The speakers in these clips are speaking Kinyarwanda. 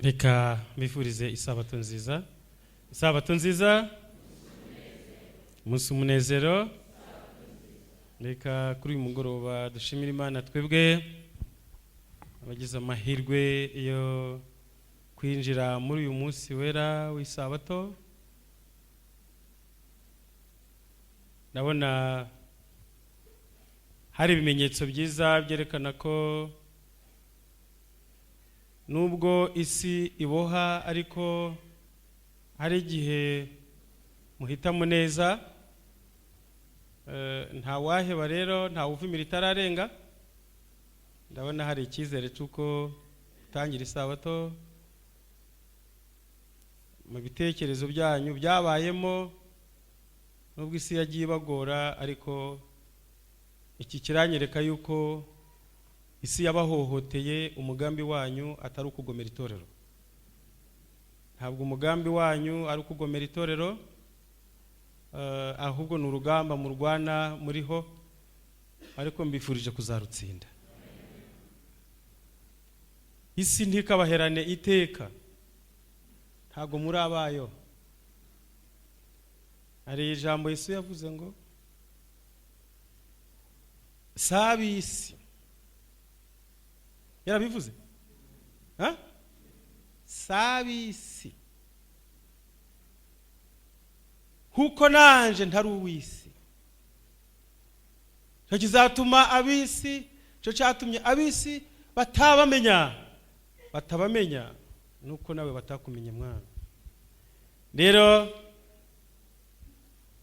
Reka mbifurize isabato nziza, isabato nziza, umunsi umunezero. Reka kuri uyu mugoroba dushimire Imana twebwe abagize amahirwe yo kwinjira muri uyu munsi wera w'isabato. Ndabona hari ibimenyetso byiza byerekana ko nubwo isi iboha, ariko hari igihe muhitamo neza. Nta waheba rero, nta wuvumira itararenga. Ndabona hari icyizere cy'uko gutangira isabato mu bitekerezo byanyu byabayemo, nubwo isi yagiye ibagora, ariko iki kiranyereka yuko isi yabahohoteye. Umugambi wanyu atari ukugomera itorero, ntabwo umugambi wanyu ari ukugomera itorero, ahubwo ni urugamba murwana muriho, ariko mbifurije kuzarutsinda. Isi ntikabaherane iteka, ntabwo muri abayo. Hari ijambo Yesu yavuze ngo si ab'isi, yarabivuze ha? Si ab'isi kuko nanje ntari uw'isi. Icyo kizatuma ab'isi, icyo cyatumye ab'isi batabamenya nuko nawe batakumenye mwana. Rero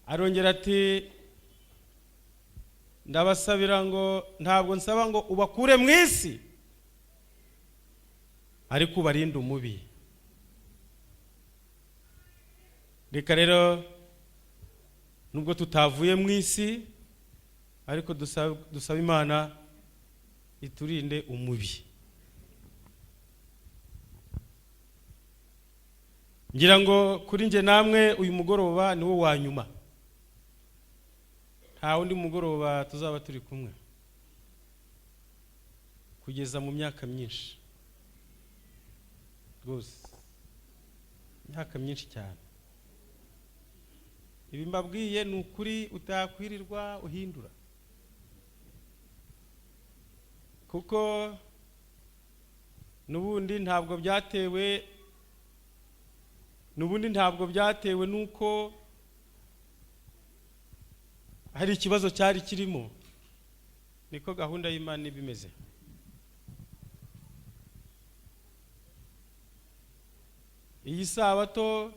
arongera ati ndabasabira ngo ntabwo nsaba ngo ubakure mu isi, ariko ubarinde umubi. Reka rero nubwo tutavuye mu isi, ariko dusaba Imana iturinde umubi. Ngira ngo kuri njye namwe uyu mugoroba ni wo wa nyuma, nta wundi mugoroba tuzaba turi kumwe kugeza mu myaka myinshi rwose, imyaka myinshi cyane. Ibi mbabwiye ni ukuri utakwirirwa uhindura, kuko n'ubundi ntabwo byatewe, n'ubundi ntabwo byatewe nuko hari ikibazo cyari kirimo. Niko gahunda y'Imana iba imeze. Iyi sabato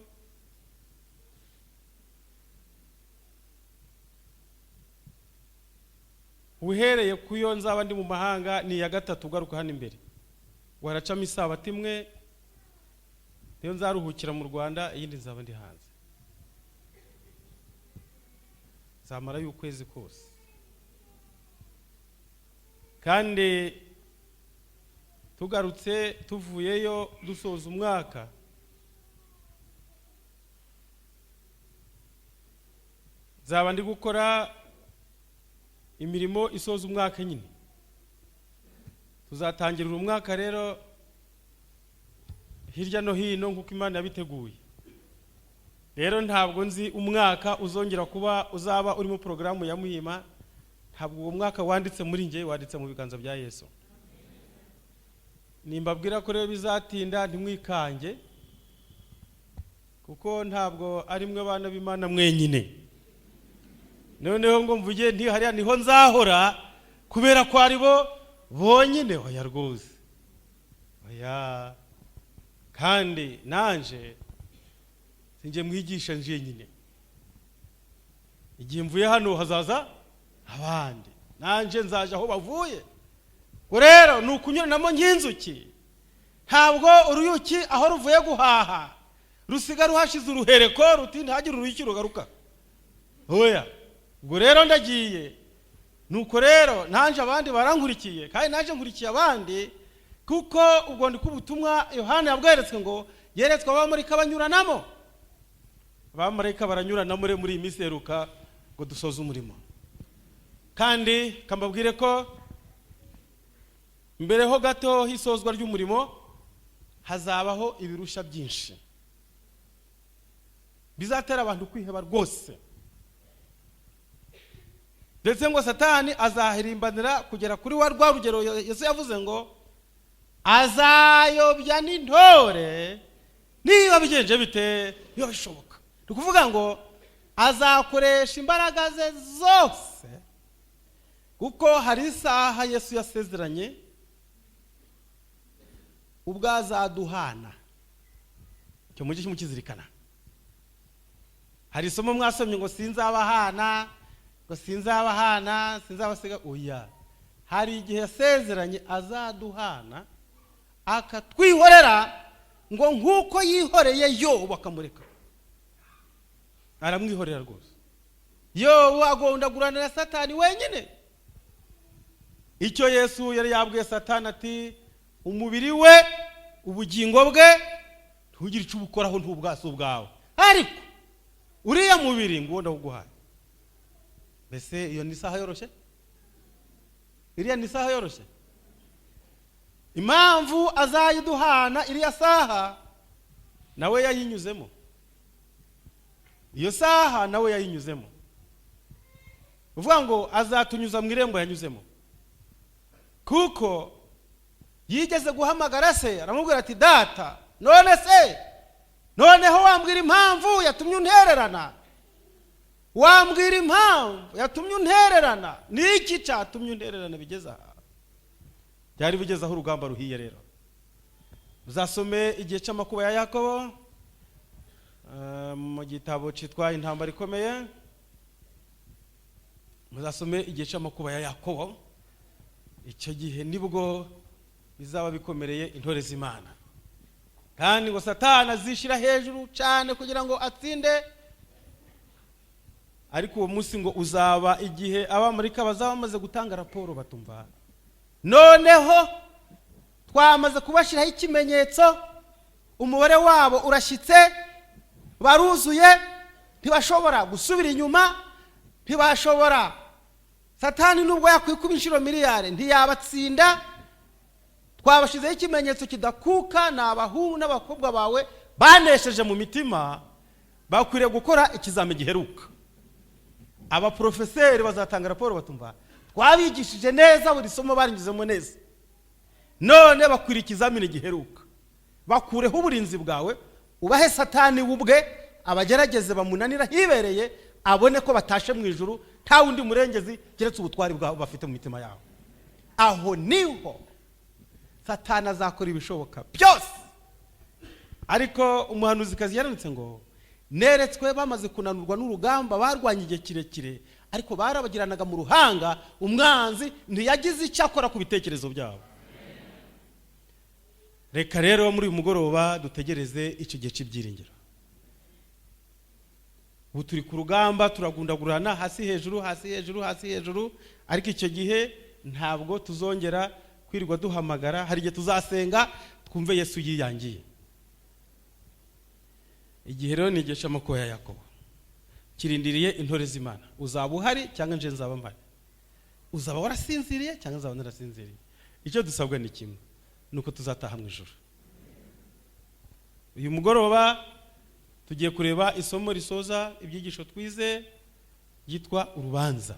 uhereye ku yo nzaba ndi mu mahanga ni iya gatatu ugaruka hano imbere, waracamo isabato imwe niyo nzaruhukira mu Rwanda, iyindi nzaba ndi hanze, nzamarayo ukwezi kose. Kandi tugarutse tuvuyeyo dusoza umwaka, nzaba ndi gukora imirimo isoza umwaka nyine. Tuzatangirira umwaka rero hirya no hino nk'uko Imana yabiteguye. Rero ntabwo nzi umwaka uzongera kuba uzaba urimo porogaramu ya Muhima, ntabwo uwo mwaka wanditse muri njye, wanditse mu biganza bya Yesu. Nimbabwira ko rero bizatinda ntimwikange, kuko ntabwo ari mwe bana b'Imana mwenyine. Noneho ngo mvuge nti hariya niho nzahora kubera ko ari bo bonyine, oya rwose, oya. Kandi nanje sinjye mwigisha njenyine, igihe mvuye hano hazaza abandi, nanje nzaje aho bavuye. Ngo rero ni ukunyuranamo nk'inzuki, ntabwo uruyuki aho ruvuye guhaha rusiga ruhashize uruhereko ruti ntihagire uruyuki rugaruka, oya. Ngo rero ndagiye, nuko rero nanje abandi barankurikiye, kandi nanje nkurikiye abandi, kuko ubwo ndi kubutumwa Yohana yabweretswe ngo yeretswe abamarayika banyuranamo. Abamarayika baranyuranamo muri iyi minsi iheruka ngo dusoze umurimo. Kandi kambabwire ko mbere ho gato hisozwa ry'umurimo Hazabaho ibirusha byinshi bizatera abantu kwiheba rwose, ndetse ngo Satani azahirimbanira kugera kuri wa rwa rugero Yesu yavuze ngo azayobya n'intore niba bigenje bite, niba bishoboka. Ni ukuvuga ngo azakoresha imbaraga ze zose, kuko hari isaha Yesu yasezeranye ubwo azaduhana. Icyo mujye mukizirikana. Hari isomo mwasomye ngo sinzabahana, ngo sinzabahana, sinzabasiga. Oya, hari igihe yasezeranye azaduhana, akatwihorera, ngo nk'uko yihoreye Yobu akamureka. Aramwihorera rwose. Yobu agondagurana na Satani wenyine. Icyo Yesu yari yabwiye Satani ati: "Umubiri we, ubugingo bwe, ntugire icyo ubukoraho, ntubwasi ubwawe, ariko uriya mubiri nguwo ndawuguhaye." Mbese iyo ni isaha yoroshye? Iriya ni isaha yoroshye? Impamvu azayiduhana iriya saha, nawe yayinyuzemo. Iyo saha nawe yayinyuzemo. Uvuga ngo azatunyuza mu irembo yanyuzemo, kuko yigeze guhamagara se, aramubwira ati: "Data, none se noneho wambwira impamvu yatumye untererana? Wambwira impamvu yatumye untererana? Ni iki cyatumye untererana bigeze aha?" Byari bigeze aho urugamba ruhiye. Rero uzasome igihe cy'amakuba ya Yakobo mu gitabo cyitwa Intambara Ikomeye. Muzasome igihe cy'amakuba ya Yakobo. Icyo gihe nibwo bizaba bikomereye intore z'Imana, kandi ngo Satani azishyira hejuru cyane kugira ngo atsinde. Ariko uwo munsi ngo uzaba igihe abamarika bazaba bamaze gutanga raporo, batumva: "Noneho twamaze kubashyiraho ikimenyetso, umubare wabo urashyitse, baruzuye, ntibashobora gusubira inyuma, ntibashobora. Satani nubwo yakwikuba inshuro miliyari ntiyabatsinda. Twabashyizeho ikimenyetso kidakuka, ni abahungu n'abakobwa bawe banesheje mu mitima, bakwiriye gukora ikizami giheruka." Abaporofeseri bazatanga raporo, batumva: "Twabigishije neza, buri somo barinyuzemo neza, none bakwiriye ikizamini giheruka. Bakureho uburinzi bwawe, ubahe Satani we ubwe, abagerageze bamunanira hibereye, abone ko batashe mu ijuru nta wundi murengezi keretse ubutwari bwabo bafite mu mitima yabo." Aho niho Satani azakora ibishoboka byose. Ariko umuhanuzikazi yaranditse ngo neretswe bamaze kunanurwa n'urugamba barwanye igihe kirekire, ariko barabagiranaga mu ruhanga, umwanzi ntiyagize icyo akora ku bitekerezo byabo. Reka rero muri uyu mugoroba dutegereze icyo gihe cy'ibyiringiro. Ubu turi ku rugamba, turagundagurana hasi hejuru, hasi hejuru, hasi hejuru, ariko icyo gihe ntabwo tuzongera kwirirwa duhamagara. Hari igihe tuzasenga twumve Yesu yiyangiye. Igihe rero ni igihe cy'amakuba ya Yakobo kirindiriye intore z'Imana. Uzaba uhari cyangwa nje nzaba mpari, uzaba warasinziriye cyangwa nzaba narasinziriye. Icyo dusabwa ni kimwe, ni uko tuzataha mu ijuru. Uyu mugoroba tugiye kureba isomo risoza ibyigisho twize ryitwa urubanza,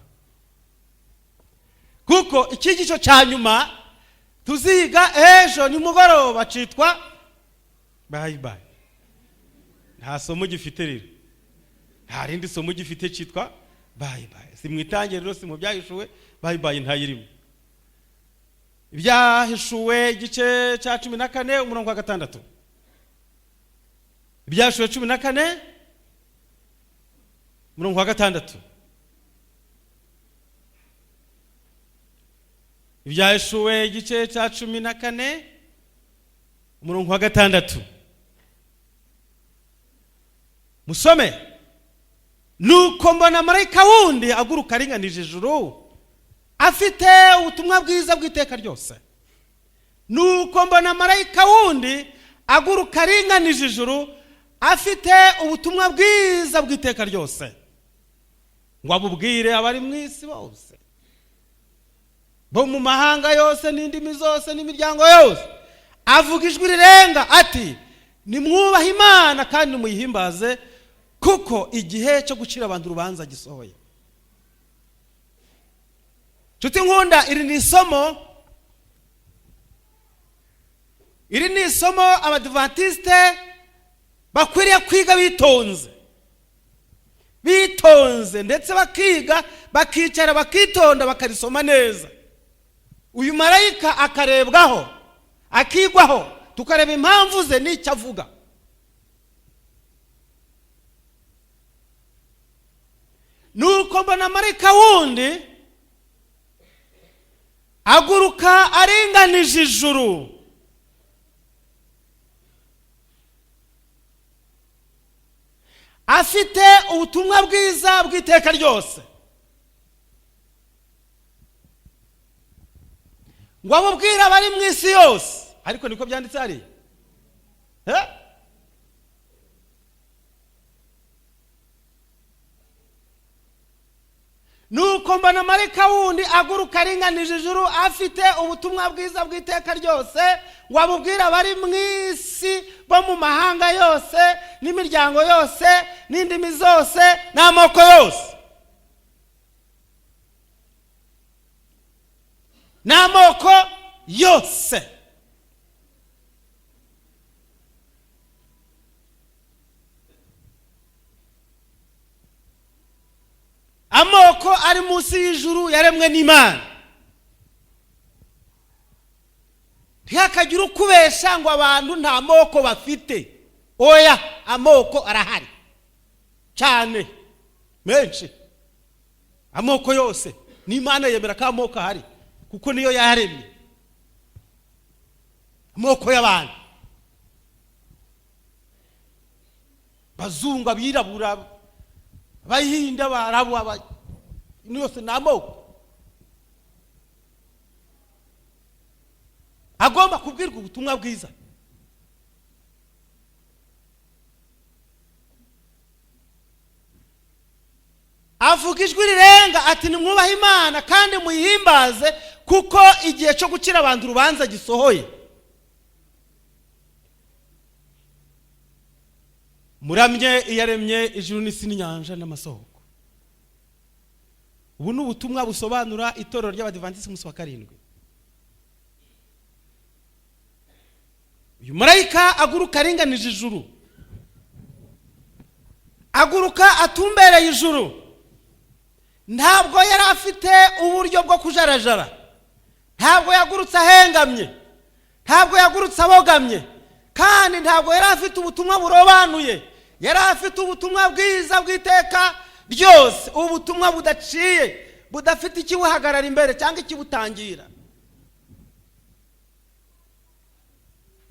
kuko icyigisho cya nyuma tuziga ejo nimugoroba cyitwa bye bye. Nta somo gifite rero, nta rindi somo gifite cyitwa bye bye. Si mu Itangiriro, si mu Byahishuwe, bye bye ntayirimo. Ibyahishuwe igice cya 14, umurongo wa 6. Ibyahishuwe 14, umurongo wa 6. Ibyahishuwe igice cya 14, umurongo wa 6, musome. Nuko mbona marayika wundi aguruka aringanije ijuru, afite ubutumwa bwiza bw'iteka ryose. Nuko mbona marayika wundi aguruka aringanije ijuru, afite ubutumwa bwiza bw'iteka ryose, ngo abubwire abari mu isi bose, bo mu mahanga yose n'indimi zose n'imiryango yose. Avuga ijwi rirenga ati: "Nimwubahe Imana kandi muyihimbaze, kuko igihe cyo gucira abantu urubanza gisohoye." Nshuti nkunda, iri ni isomo Abadivantisite bakwiriye kwiga bitonze, bitonze, ndetse bakiga, bakicara, bakitonda, bakarisoma neza. Uyu marayika akarebwaho, akigwaho, tukareba impamvu ze n'icyo avuga. Nuko mbona marayika wundi aguruka aringanije ijuru, afite ubutumwa bwiza bw'iteka ryose, ngo abubwire abari mu isi yose. Ariko niko byanditse hariya. Eh? Nuko mbona marayika wundi aguruka aringanije ijuru, afite ubutumwa bwiza bw'iteka ryose, ngo abubwire abari mu isi bo mu mahanga yose n'imiryango yose n'indimi zose n'amoko yose, n'amoko yose. Amoko ari munsi y'ijuru yaremwe n'Imana. Ntihakagire ukubesha ngo abantu nta moko bafite. Oya, amoko arahari cyane, menshi, amoko yose. N'Imana yemera ko amoko ahari, kuko niyo yaremye amoko y'abantu: bazungu, abirabura, Abahinda, Abarabu, yose ni amoko agomba kubwirwa ubutumwa bwiza. Avuga ijwi rirenga ati: "Nimwubahe Imana kandi muyihimbaze, kuko igihe cyo gucira abantu urubanza gisohoye. Muramye iyaremye ijuru n'isi n'inyanja n'amasoko." Ubu ni ubutumwa busobanura Itorero ry'Abadivantisiti umunsi wa karindwi. Uyu marayika aguruka aringanije ijuru, aguruka atumbereye ijuru. Ntabwo yari afite uburyo bwo kujarajara, ntabwo yagurutse ahengamye, ntabwo yagurutse abogamye, kandi ntabwo yari afite ubutumwa burobanuye. Yari afite ubutumwa bwiza bw'iteka ryose, ubutumwa budaciye, budafite ikibuhagarara imbere cyangwa ikibutangira,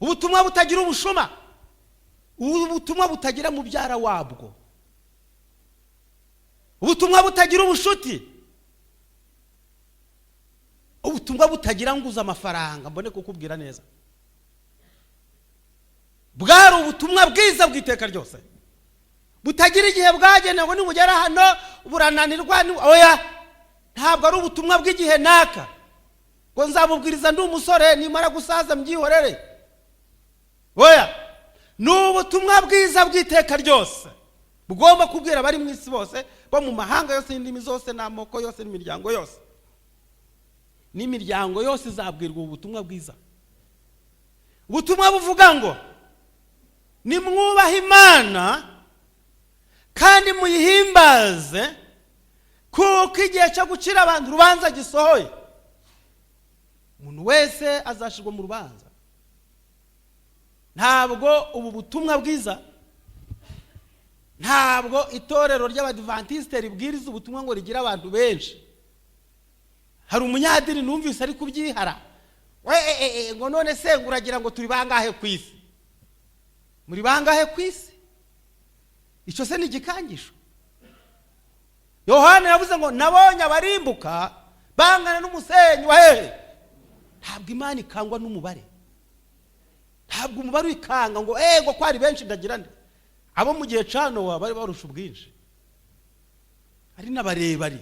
ubutumwa butagira ubushuma, ubutumwa butagira mubyara wabwo, ubutumwa butagira ubushuti, ubutumwa butagira nguza amafaranga mbone kukubwira neza. Bwari ubutumwa bwiza bw'iteka ryose, butagira igihe bwagenewe. Nibugera hano burananirwa. Oya, ntabwo ari ubutumwa bw'igihe naka, ngo nzabubwiriza ndi umusore, nimara gusaza mbyihorere. Oya, ni ubutumwa bwiza bw'iteka ryose, bugomba kubwira abari mu isi bose, bo mu mahanga yose n'indimi zose n'amoko yose n'imiryango yose. N'imiryango yose izabwirwa ubu butumwa bwiza, ubutumwa buvuga ngo: "Nimwubahe Imana kandi muyihimbaze, kuko igihe cyo gucira abantu urubanza gisohoye." Umuntu wese azashyirwa mu rubanza. Ntabwo ubu butumwa bwiza, ntabwo Itorero ry'Abadivantisite ribwiriza ubutumwa ngo rigire abantu benshi. Hari umunyadini numvise ari kubyihara we, ngo: "None se ngo uragira ngo turi bangahe ku isi? Muri bangahe ku isi?" Icyo se ni igikangisho? Yohana yavuze ngo: "Nabonye abarimbuka bangana n'umusenyi wa hehe." Ntabwo Imana ikangwa n'umubare, ntabwo umubare wikanga ngo ego ko ari benshi ndagira nde. Abo mu gihe cya Nowa bari barusha ubwinshi, ari n'abarebare,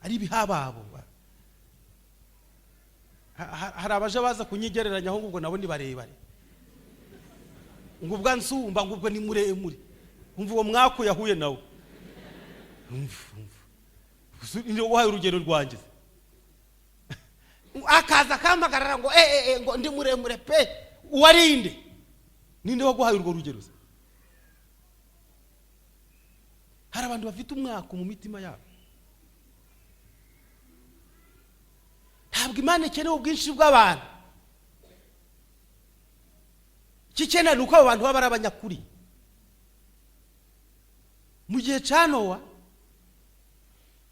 ari ibihababo. Hari abaje baza kunyigereranya, ahubwo ubwo nabo ni barebare, ngo ubwo ansumba, ngo ubwo ni muremure. Umva uwo mwaku yahuye nawe. Umva, umva. Niwe uhaye urugero rwanjye, akaza akampagarara ngo ngo ndi muremure pe. Uwarinde ninde waguhaye urwo rugero se? Hari abantu bafite umwako mu mitima yabo. Ntabwo Imana ikeneye ubwinshi bw'abantu, icyo ikeneye ni uko abo bantu baba ari abanyakuri. Mu gihe cya Nowa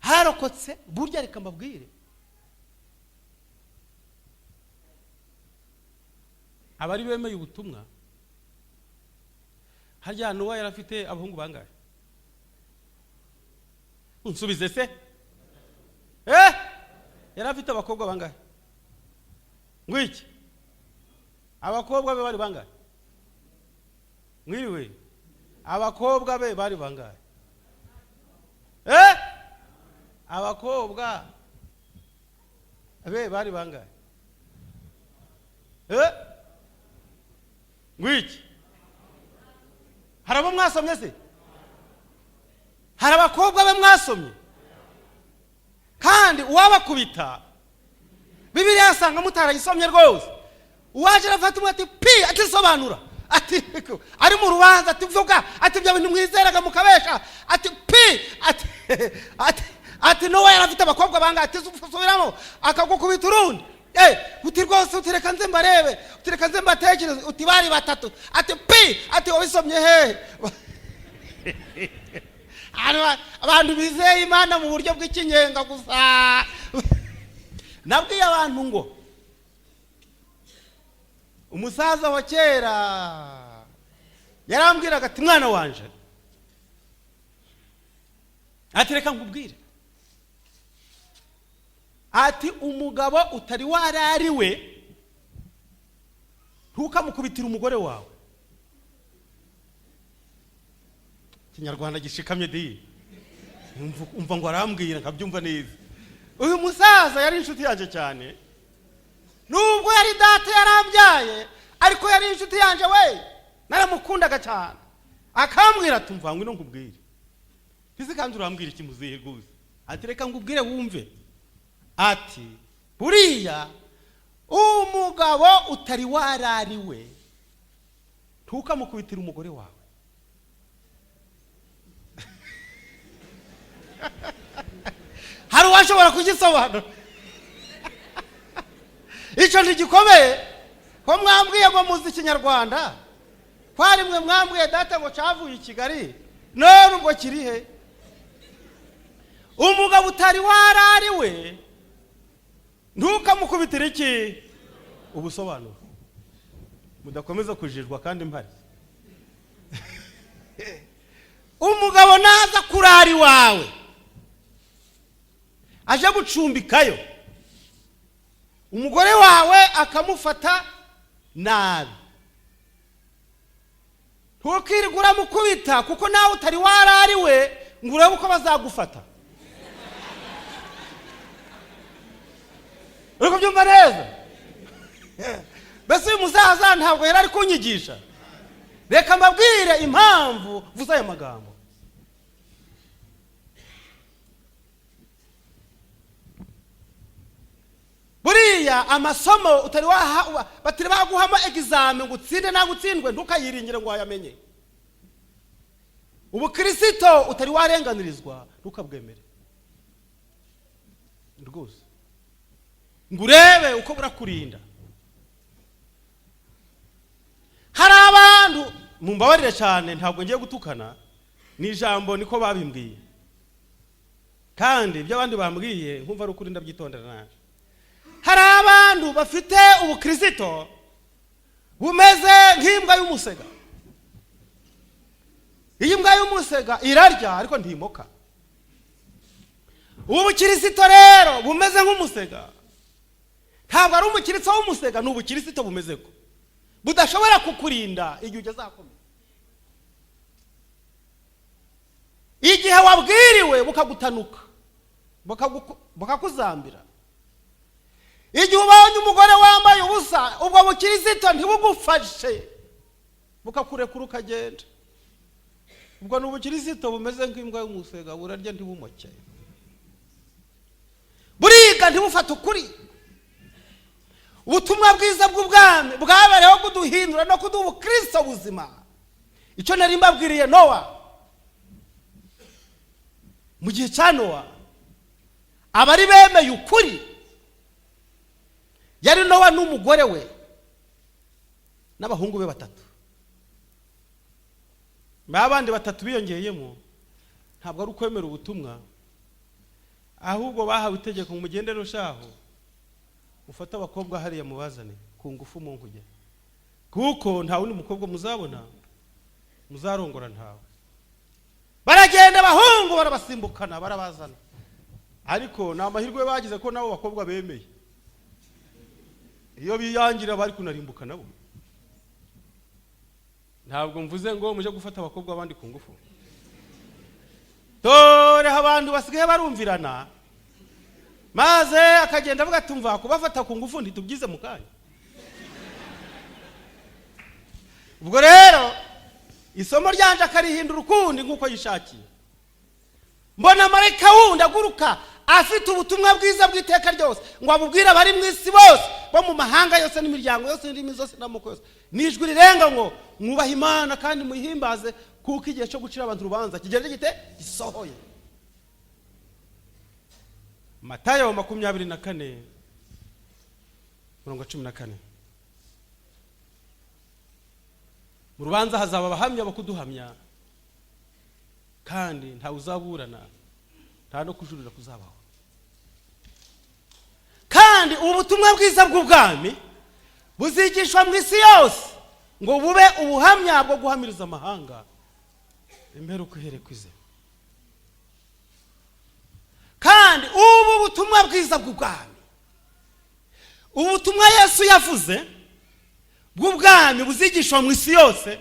harokotse, burya reka mbabwire, abari bemeye ubutumwa. Harya Nowa yari afite abahungu bangahe? Unsubize se. Yari afite abakobwa bangahe? Ngwiki abakobwa be bari bangahe? Mwiriwe. Abakobwa be bari bangahe? Abakobwa be bari bangahe? Ngwiki hari abo mwasomye se? Hari abakobwa be mwasomye? Kandi uwabakubita Bibiliya yasanga mutarayisomye rwose. Uwaje arafata umwe ati pi, atisobanura, ati ari mu rubanza, ati vuga, ati ibyo bintu mwizeraga mukabesha, ati pi, ati ati ati Nowa yari afite abakobwa bangahe? Ati subiramo, akagukubita urundi. Uti rwose, uti reka nze mbarebe, uti reka nze mbatekereze, uti bari batatu, ati pi, ati wabisomye hehe? Abantu bizeye Imana mu buryo bw'ikinyenga gusa. Nabwiye abantu ngo umusaza wa kera yarambwiraga ati mwana wanje, ati reka nkubwire, ati umugabo utari warariwe ntukamukubitire umugore wawe. Ikinyarwanda gishikamye di, umva ngo arambwira nkabyumva neza. Uyu musaza yari inshuti yanjye cyane, nubwo yari data yarambyaye, ariko yari inshuti yanjye we, naramukundaga cyane. Akambwira ati mva ngwino nkubwire. Ese kandi urambwira iki muzehe rwose? Ati reka nkubwire wumve. Ati buriya umugabo utari warariwe ntukamukubitire umugore wawe. Hari uwashobora kugisobanura? Icyo ntigikomeye ko mwambwiye ngo muzi ikinyarwanda, ko ari mwe mwambwiye data ngo cyavuye i Kigali, none ubwo kiri he? Umugabo utari warariwe ntukamukubitire iki? Ubusobanuro. Mudakomeza kujijwa kandi mpari. Umugabo naza kurara iwawe aje gucumbikayo, umugore wawe akamufata nabi, ntukirirwe uramukubita, kuko nawe utari warariwe ngo urebe uko bazagufata. Uri kubyumva neza? Mbese uyu musaza ntabwo yari ari kunyigisha? Reka mbabwire impamvu mvuze aya magambo. Buriya amasomo utari waha, batari baguhamo egizame ngo utsinde nangwa utsindwe, ntukayiringire ngo wayamenye. Ubukirisito utari warenganirizwa ntukabwemere rwose, ngo urebe uko burakurinda. Hari abantu, mumbabarire cyane, ntabwo ngiye gutukana, ni ijambo niko babimbwiye, kandi ibyo abandi bambwiye nkumva ari ukuri ndabyitondera nabi. Hari abantu bafite ubukirisito bumeze nk'imbwa y'umusega. Iyi mbwa y'umusega irarya ariko ntimoka. Ubu bukirisito rero bumeze nk'umusega, ntabwo ari umukirisito w'umusega, ni ubukirisito bumeze ko budashobora kukurinda igihe ugeze ahakomeye. Igihe wabwiriwe bukagutanuka, bukakuzambira. Igihe ubonye umugore wambaye ubusa, ubwo bukirisito ntibugufashe, bukakurekura ukagenda. Ubwo ni ubukirisito bumeze nk'imbwa y'umusega, burarya ntibumoke, buriga ntibufate ukuri. Ubutumwa bwiza bw'ubwami bwabereyeho kuduhindura no kuduha ubukristo buzima. Icyo nari mbabwiriye, Nowa, mu gihe cya Nowa, abari bemeye ukuri yari Nowa n'umugore we n'abahungu be batatu. Ba bandi batatu biyongeyemo ntabwo ari ukwemera ubutumwa, ahubwo bahawe itegeko ngo mugende rushaho ufate abakobwa hariya mubazane ku ngufu mu nkuge, kuko nta wundi mukobwa muzabona muzarongora, ntawe. Baragenda, abahungu barabasimbukana, barabazana. Ariko ni amahirwe bagize ko nabo bakobwa bemeye. Iyo biyangira bari kunarimbuka nabo. Ntabwo mvuze ngo muje gufata abakobwa abandi ku ngufu. Dore abantu basigaye barumvirana, maze akagenda avuga ati mva kubafata ku ngufu ntitubyize mu kanya. Ubwo rero isomo ryanje akarihindura ukundi nk'uko yishakiye. Mbona marayika wundi aguruka afite ubutumwa bwiza bw'iteka ryose, ngo abubwire abari mu isi bose, bo mu mahanga yose n'imiryango yose n'indimi zose n'amoko yose, n'ijwi rirenga ngo: mwubahe Imana kandi muyihimbaze, kuko igihe cyo gucira abantu urubanza kigenda gite gisohoye. Matayo 24 mirongo 14. Mu rubanza hazaba abahamya bo kuduhamya, kandi ntawe uzaburana, nta no kujurira kuzabaho. Kandi ubu butumwa bwiza bw'ubwami buzigishwa mu isi yose ngo bube ubuhamya bwo guhamiriza amahanga, imperuka ihereko ize. Kandi ubu butumwa bwiza bw'ubwami, ubutumwa Yesu yavuze bw'ubwami buzigishwa mu isi yose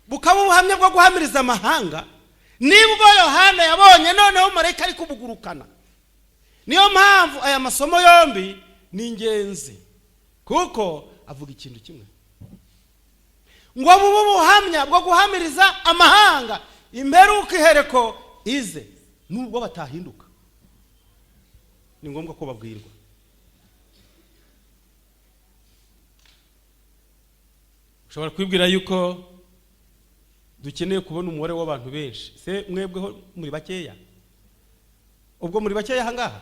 bukaba ubuhamya bwo guhamiriza amahanga, nibwo Yohana yabonye noneho marayika ari kubugurukana. Niyo mpamvu aya masomo yombi ni ingenzi, kuko avuga ikintu kimwe, ngo bube ubuhamya bwo guhamiriza amahanga, imperuka ihereko ize. Nubwo batahinduka, ni ngombwa ko babwirwa. Ushobora kwibwira yuko dukeneye kubona umubare w'abantu benshi. Se mwebweho muri bakeya? Ubwo muri bakeya aha ngaha?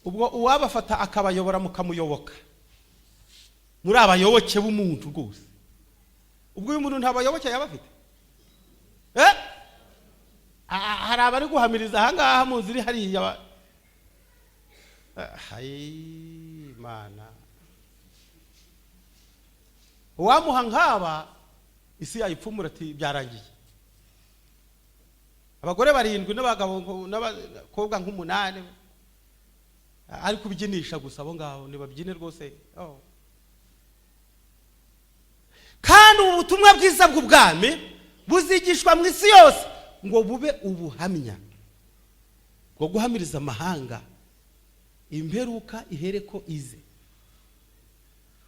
Ubwo uwabafata akabayobora mukamuyoboka, muri abayoboke b'umuntu rwose. Ubwo uyu muntu nta bayoboke yaba afite? Hari abari guhamiriza aha ngaha mu nzira hariya. Imana, uwamuha nk'aba isi yayipfumura ati byarangiye. Abagore barindwi n'abagabo n'abakobwa nk'umunani ari kubyinisha gusa, abo ngabo ntibabyine rwose. Kandi ubu butumwa bwiza bw'ubwami buzigishwa mu isi yose ngo bube ubuhamya bwo guhamiriza amahanga, imperuka ihereko ize.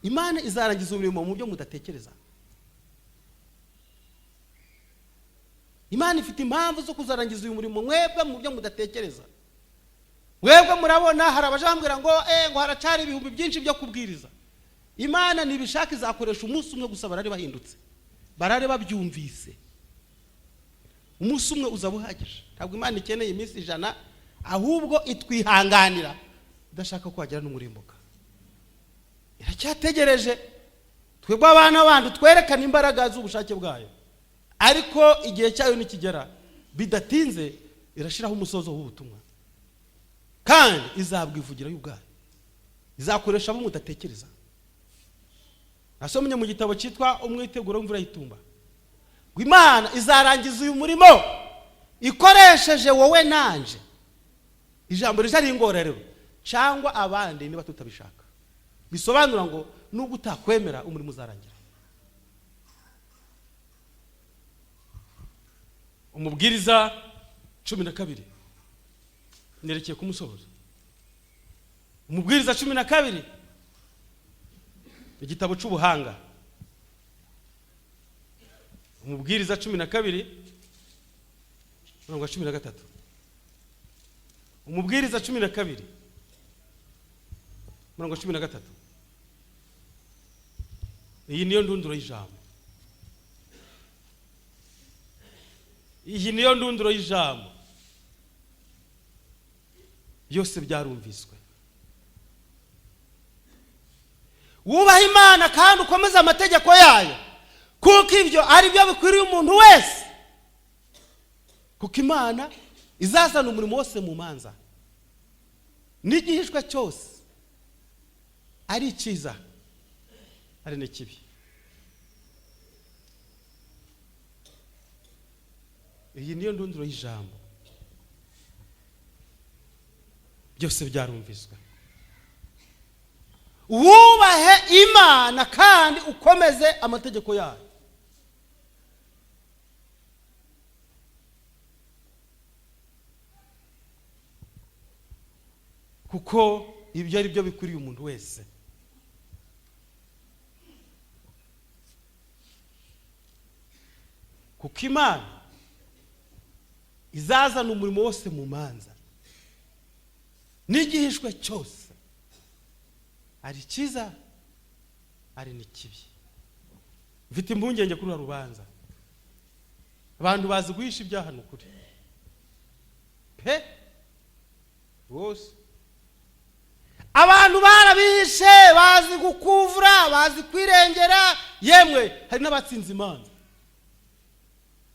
Imana izarangiza umurimo mu byo mudatekereza. Imana ifite impamvu zo kuzarangiza uyu murimo mwebwe mu byo mudatekereza. Mwebwe murabona hari abajambwira ngo ngo haracari ibihumbi byinshi byo kubwiriza. Imana nibishaka izakoresha umunsi umwe gusa, barare bahindutse, barare babyumvise. Umunsi umwe uzaba uhagije. Ntabwo Imana ikeneye iminsi 100, ahubwo itwihanganira idashaka ko wagira n'umurimbuka. Iracyategereje twebwe abana bandi twerekane imbaraga z'ubushake bwayo, ariko igihe cyayo nikigera bidatinze irashyiraho umusozo w'ubutumwa, kandi izabwivugira yo ubwayo, izakoresha abo mudatekereza. Nasomye mu gitabo cyitwa Umwiteguro w'imvura y'itumba ngo Imana izarangiza uyu murimo ikoresheje wowe nanje. Ijambo rije ari ingororero cyangwa abandi niba tutabishaka, bisobanura ngo nubwo utakwemera umurimo uzarangira. Umubwiriza 12 nerekeye kumusozo. Umubwiriza 12, igitabo cy'ubuhanga, Umubwiriza 12 umurongo wa 13. Umubwiriza 12 umurongo wa 13. Iyi niyo ndunduro y'ijambo, iyi niyo ndunduro y'ijambo. Byose byarumviswe. Wubaha Imana kandi ukomeze amategeko yayo, kuko ibyo ari byo bikwiriye umuntu wese, kuko Imana izazana umurimo wose mu manza, n'igihishwa cyose, ari icyiza ari n'ikibi. Iyi niyo ndunduro y'ijambo. Byose byarumviswe. Wubahe Imana kandi ukomeze amategeko yayo. Kuko ibyo ari byo bikwiriye umuntu wese. Kuko Imana izazana umurimo wose mu manza, n'igihishwe cyose, ari cyiza ari n'ikibi. Mfite impungenge kuri uru rubanza. Abantu bazi guhisha ibyaha, ni ukuri pe rwose. Abantu barabishe, bazi gukuvura, bazi kwirengera, yemwe hari n'abatsinze imanza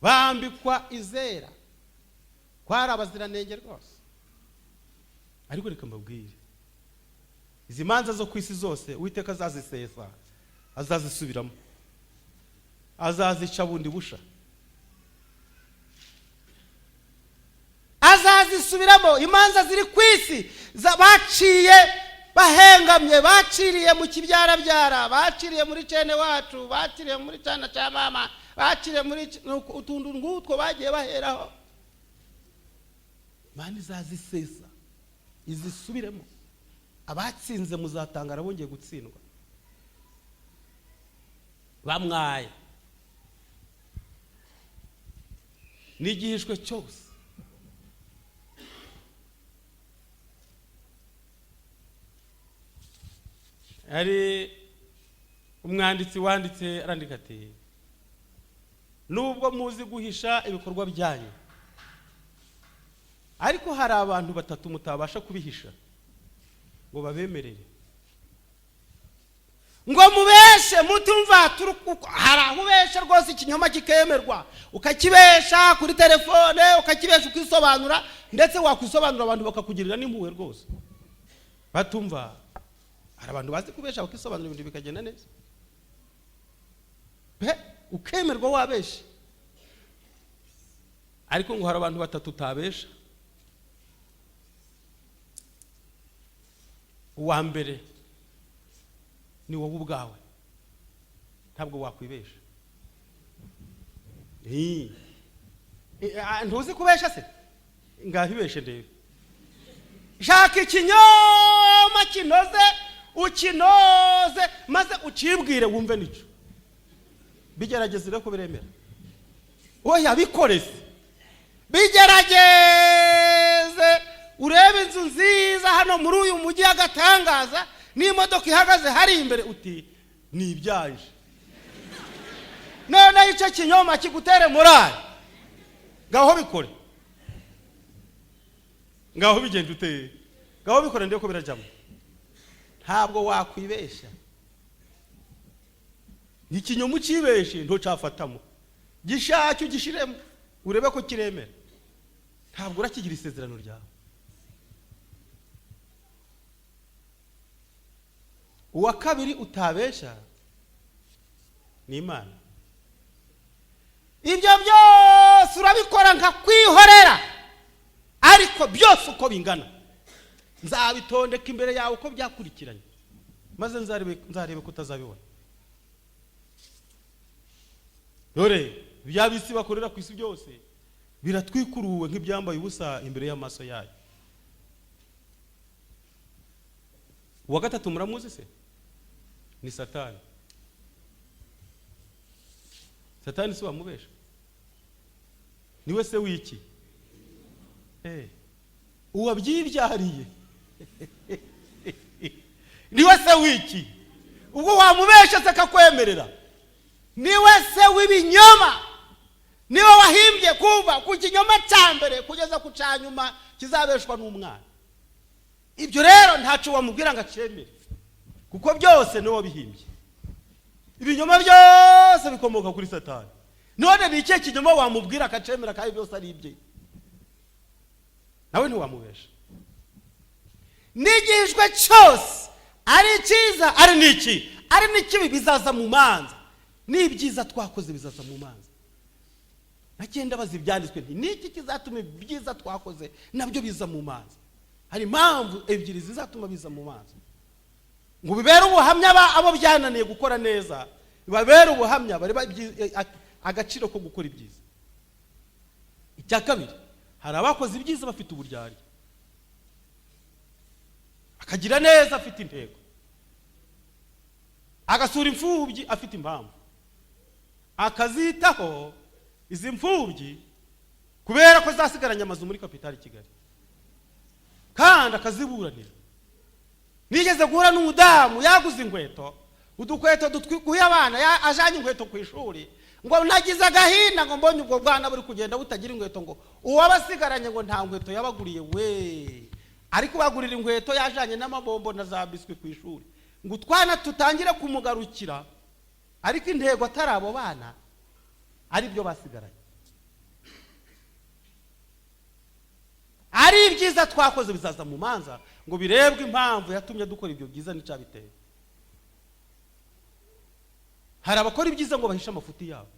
bambikwa izera kwari abaziranenge rwose. Ariko reka mbabwire, izi manza zo ku isi zose Uwiteka azazisesa, azazisubiramo, azazica bundi busha, azazisubiramo. Imanza ziri ku isi baciye bahengamye, baciriye mu kibyarabyara, baciriye muri cene wacu, baciriye muri cana cya mama, baciriye muri utuntu nk'utwo bagiye baheraho. Imana izazisesa izisubiremo. Abatsinze muzatangara bongeye gutsindwa bamwaye. N'igihishwe cyose hari umwanditsi wanditse arandika ati: nubwo muzi guhisha ibikorwa byanyu, ariko hari abantu batatu mutabasha kubihisha ngo babemerere, ngo mubeshe mutumva. Hari aho ubesha rwose ikinyoma kikemerwa, ukakibesha kuri telefone, ukakibesha ukisobanura, ndetse wakwisobanura abantu bakakugirira n'impuhwe rwose batumva. Hari abantu bazi kubesha bakisobanura ibintu bikagenda neza pe, ukemerwa wabesha. Ariko ngo hari abantu batatu utabesha. Uwa mbere ni wowe ubwawe, ntabwo wakwibesha. Ntuzi kubesha se? Ngaho ibeshe ndebe. Shaka ikinyoma kinoze, ukinoze maze ukibwire wumve nicyo. Bigerageze rero ko biremera. Oya, bikoreze, bigerageze urebe inzu nziza hano muri uyu mujyi y'agatangaza, n'imodoka ihagaze hari imbere, uti ni ibyaje. Noneho icyo kinyoma kigutere morale. Ngaho bikore, ngaho bigenda uteye, ngaho bikore ndebe ko birajyamo. Ntabwo wakwibesha. Ikinyoma ukibeshe ntucafatamo, gishake ugishiremo urebe ko kiremera. Ntabwo urakigira isezerano ryawe. Uwa kabiri utabesha ni Imana. Ibyo byose urabikora nkakwihorera, ariko byose uko bingana nzabitondeka imbere yawe uko byakurikiranye, maze nzarebe ko utazabibona. Dore ibya bisi bakorera ku isi byose biratwikuruwe nk'ibyambaye ubusa imbere y'amaso yayo. Uwa gatatu muramuzi se? Ni Satani. Satani si wamubesha? Niwe se w'iki? Uwabyibyariye niwe se w'iki? Ubwo wamubesha se akakwemerera? Niwe se w'ibinyoma, niwe wahimbye kuva ku kinyoma cya mbere kugeza ku cya nyuma kizabeshwa n'umwana. Ibyo rero ntacyo wamubwira ngo acyemere, kuko byose niwe wabihimbye. Ibinyoma byose bikomoka kuri Satani. None ni ikihe kinyoma wamubwira akacemera, kandi byose ari ibye? Nawe ntiwamubesha. N'igihishwe cyose, ari icyiza, ari n'iki, ari n'ikibi, bizaza mu manza. N'ibyiza twakoze bizaza mu manza. Nagenda baza ibyanditswe nti: niki kizatuma ibyiza twakoze nabyo biza mu manza? Hari impamvu ebyiri zizatuma biza mu manza: ngo bibere ubuhamya abo byananiye gukora neza, bibabere ubuhamya bareba agaciro ko gukora ibyiza. Icya kabiri, hari abakoze ibyiza bafite uburyarya, akagira neza afite intego, agasura imfubyi afite impamvu, akazitaho izi mfubyi kubera ko zasigaranye amazu muri kapitali Kigali, kandi akaziburanira. Nigeze guhura n'umudamu yaguze inkweto, udukweto dutwikuye abana, ajanye inkweto ku ishuri, ngo nagize agahinda, ngo mbonye ubwo bwana buri kugenda butagira inkweto, ngo uwabasigaranye ngo nta nkweto yabaguriye we, ariko bagurira inkweto yajanye n'amabombo na za biswi ku ishuri, ngo utwana tutangire kumugarukira, ariko intego atari abo bana, ari byo basigaranye. Ari ibyiza twakoze bizaza mu manza, ngo birebwe impamvu yatumye dukora ibyo byiza n'icyabiteye. Hari abakora ibyiza ngo bahishe amafuti yabo.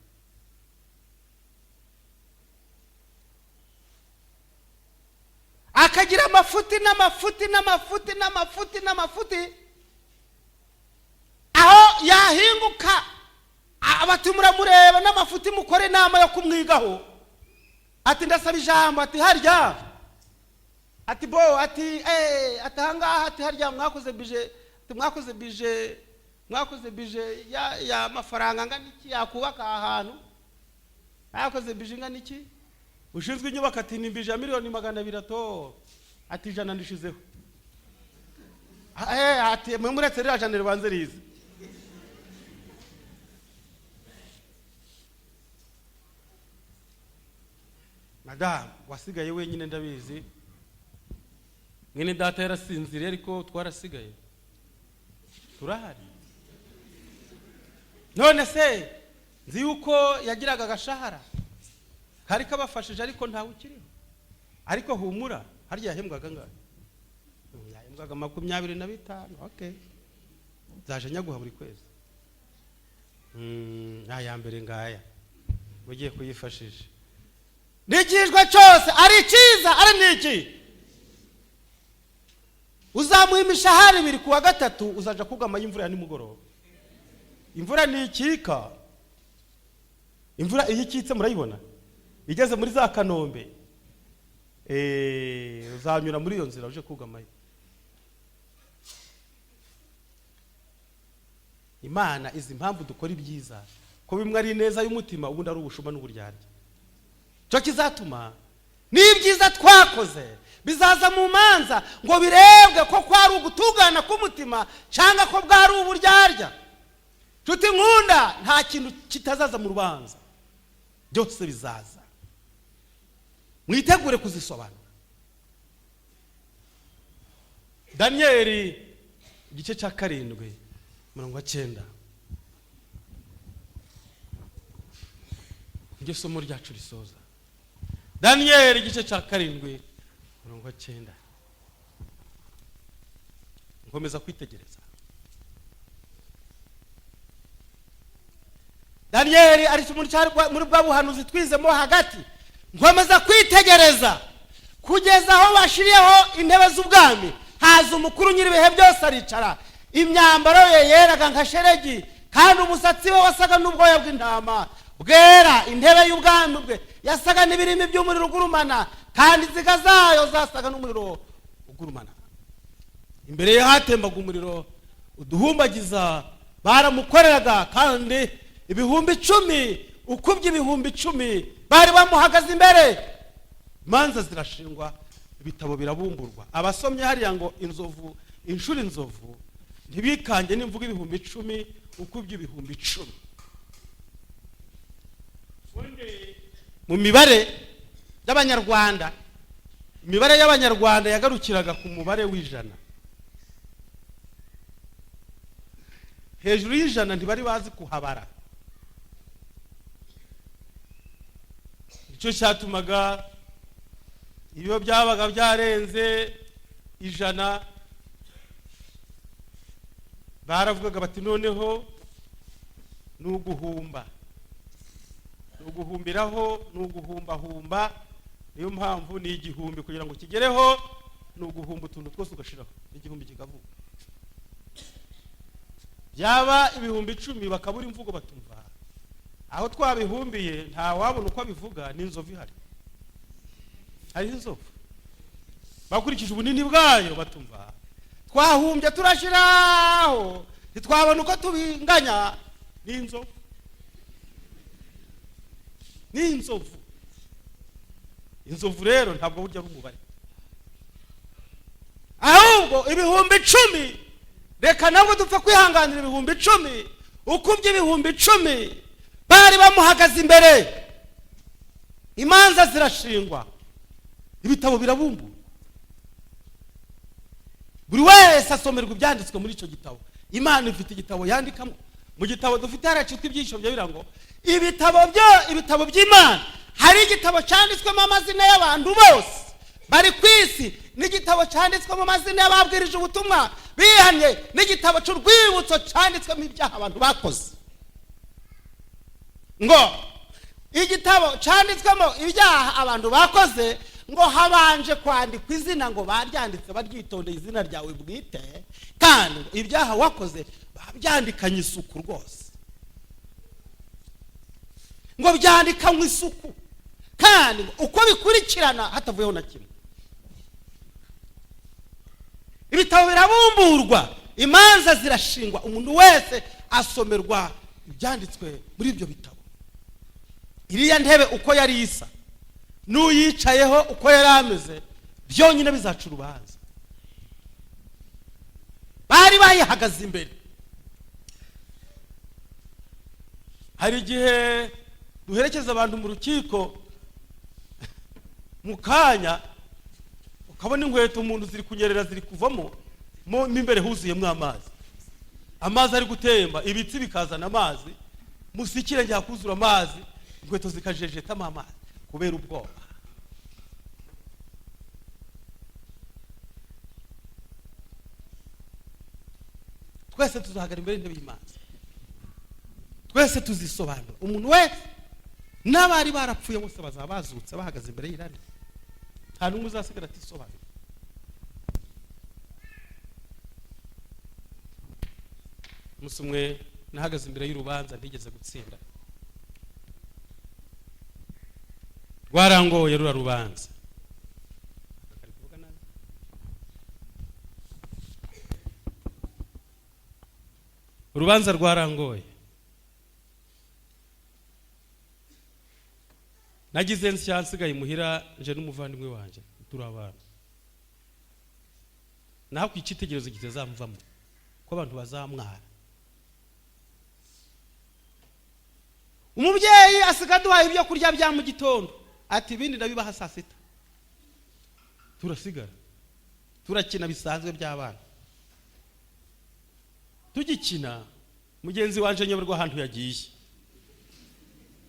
Akagira amafuti n'amafuti n'amafuti n'amafuti n'amafuti, aho yahinguka abati muramureba n'amafuti, mukore inama yo kumwigaho. Ati ndasaba ijambo, ati harya, ati bo, ati ati ahangaha, ati harya mwakoze bije, ati mwakoze bije, mwakoze bije ya mafaranga angana iki yakubaka aha hantu? Mwakoze bije ingana iki? Ushinzwe inyubako ati ni bije ya 200 miliyoni. Ato ati 100 ndishizeho. Ati mwe muretse ririya jana ribanze rize. Madamu wasigaye wenyine, ndabizi, mwene data yarasinziriye, ariko twarasigaye turahari. None se nzi yuko yagiraga agashahara kari kabafashije, ariko ntawe ukiriho. Ariko humura, harya yahembwaga angahe? Yahembwaga 25. Okay, nzaje nyaguha buri kwezi. Aya mbere ngaya ugiye kuyifashisha. N'igihishwe cyose, ari icyiza, ari n'iki, uzamuha imishahara ibiri. Ku wa gatatu uzaja kugama y'imvura ya nimugoroba. Imvura ntikika, imvura iyo ikitse murayibona igeze muri za Kanombe. Uzanyura muri iyo nzira uje kugamayo. Imana izi impamvu dukora ibyiza, ko bimwe ari ineza y'umutima, ubundi ari ubushuma n'uburyarya. Cyo kizatuma n'ibyiza twakoze bizaza mu manza, ngo birebwe ko kwari ugutungana k'umutima cyangwa ko bwari uburyarya. Nshuti nkunda, nta kintu kitazaza mu rubanza, byose bizaza, mwitegure kuzisobanura. Daniyeli igice cya 7, umurongo wa 9, iryo somo ryacu risoza. Daniyeli igice cya 7, umurongo wa 9: nkomeza kwitegereza. Daniyeli ari muri bwa buhanuzi twizemo hagati. Nkomeza kwitegereza kugeza aho bashiriyeho intebe z'ubwami, haza umukuru nyir'ibihe byose aricara. Imyambaro ye yeraga nka sheregi, kandi umusatsi we wasaga n'ubwoya bw'intama bwera. Intebe y'ubwami bwe yasaga n'ibirimi by'umuriro ugurumana, kandi inziga zayo zasaga n'umuriro ugurumana. Imbere ye hatembaga umuriro uduhumbagiza. Baramukoreraga, kandi 10,000 ukubye 10,000 bari bamuhagaze imbere. Imanza zirashingwa, ibitabo birabumburwa. Abasomye hariya ngo inzovu inshuro inzovu, ntibikange nimvuga 10,000 ukubye 10,000. Mu mibare y'Abanyarwanda, imibare y'Abanyarwanda yagarukiraga ku mubare w'100. Hejuru y'100 ntibari bazi kuhabara. Nicyo cyatumaga iyo byabaga byarenze 100 baravugaga bati noneho ni uguhumba, ni uguhumbiraho, ni uguhumbahumba. Niyo mpamvu ni 1000 kugira ngo kigereho ni uguhumba utuntu twose ugashiraho, 1000 kikavuka. Byaba 10,000 bakabura imvugo, batumva aho twabihumbiye, nta wabona uko abivuga. N'inzovu ihari, hariho inzovu, bakurikije ubunini bwayo batumva twahumbye turashiraho, ntitwabona uko tubinganya. N'inzovu, n'inzovu. Inzovu rero ntabwo burya ari umubare, ahubwo 10,000. Reka nabwo dupfa kwihanganira 10,000 ukubye 10,000 bari bamuhagaze imbere. Imanza zirashingwa, ibitabo birabumburwa, buri wese asomerwa ibyanditswe muri icyo gitabo. Imana ifite igitabo yandikamo. Mu gitabo dufite haracitwa ibyiciro bya ngo ibitabo byo, ibitabo by'Imana. Hari igitabo cyanditswemo amazina y'abantu bose bari ku isi, n'igitabo cyanditswemo amazina y'ababwirije ubutumwa bihannye, n'igitabo cy'urwibutso cyanditswemo ibyaha abantu bakoze. Ngo igitabo cyanditswemo ibyaha abantu bakoze, ngo habanje kwandikwa izina, ngo baryanditse baryitondeye, izina ryawe bwite, kandi ibyaha wakoze babyandikanye isuku rwose, ngo byandikanywe isuku kandi uko bikurikirana hatavuyeho na kimwe. Ibitabo birabumburwa, imanza zirashingwa, umuntu wese asomerwa ibyanditswe muri ibyo bitabo. Iriya ntebe uko yari isa n'uyicayeho uko yari ameze byonyine bizaca urubanza. Bari bayihagaze imbere. Hari igihe duherekeza abantu mu rukiko, mu kanya ukabona inkweto umuntu ziri kunyerera, ziri kuvamo, mo imbere huzuyemo amazi, amazi ari gutemba, ibitsi bikazana amazi, munsi y'ikirenge hakuzura amazi, inkweto zikajejetamo amazi kubera ubwoba. Twese tuzahagarara imbere y'intebe y'Imana, twese tuzisobanura. Umuntu wese n'abari barapfuye bose bazaba bazutse bahagaze imbere y'irari, nta n'umwe uzasigara atisobanura. Umunsi umwe nahagaze imbere y'urubanza ntigeze gutsinda, rwarangoye rura rubanza. Urubanza rwarangoye, nagize nshya nsigaye imuhira nje n'umuvandimwe wanjye turi abana, naho ku icyitegererezo kitazamuvamo ko abantu bazamwara. Umubyeyi asiga aduhaye ibyo kurya bya mu gitondo, ati ibindi ndabibaha saa sita. Turasigara turakina bisanzwe by'abana. Tugikina mugenzi wanje nyoberwa ahantu yagiye,